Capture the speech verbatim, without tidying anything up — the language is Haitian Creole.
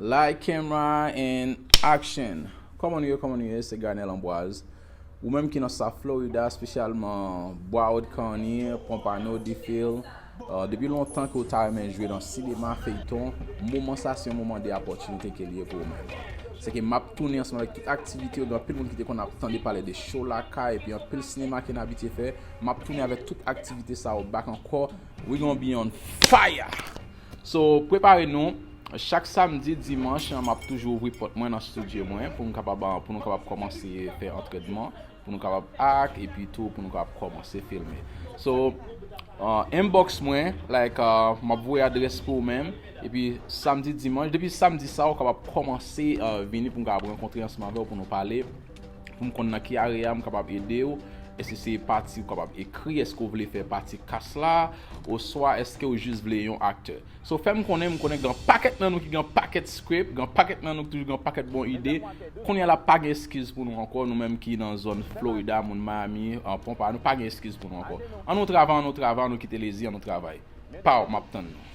Light, camera, and action. Kòman nou ye, kòman nou ye? Se Garnel Amboise. Ou menm ki nan South Florida, espesyalman Broward County, Pompano, DeFil, uh, depi lontan ke w ta renmen jwe nan sinema, feyton, moman sa se yon moman de opòtinite ke l ye pou ou menm. Se ke m ap tounen ansanm avèk tout aktivite yo, gen anpil moun ki te konn ap tande pale de show lakay, epi anpil sinema ke n abitye fè. M ap tounen avèk tout aktivite sa yo back ankò. We gonna be on fire! So, prepare nou. Chak samdi, dimanch, m ap toujou ouvri pòt mwen nan estidyo mwen pou nou kapab, pou nou kapab kòmanse fè antrènman, pou nou kapab act, epi tou pou nou kapab kòmanse filme. So, uh, inbox mwen, like, uh, m ap voye adrès pou ou menm. Epi samdi, dimanch, depi samdi sa, ou kapab kòmanse, uh, vini pou m kapab rankontre ansanm avè w pou nou pale, pou m konn nan ki area m kapab ede w. Èske se pati ou kapab ekri? Èske w vle fè pati kas la? Oswa èske w jis vle yon aktè? So, fè m konnen, m konnen gen pakèt nan nou ki gen pakèt script, gen pakèt nan nou ki toujou gen pakèt bon ide. Kounye a la, pa gen eskiz pou nou ankò, nou menm ki nan zòn Florida, moun Miami, an Pompano, pa gen eskiz pou nou ankò. An nou travay, an nou travay, an nou kite lezi, an nou travay. Pow, m ap tann nou.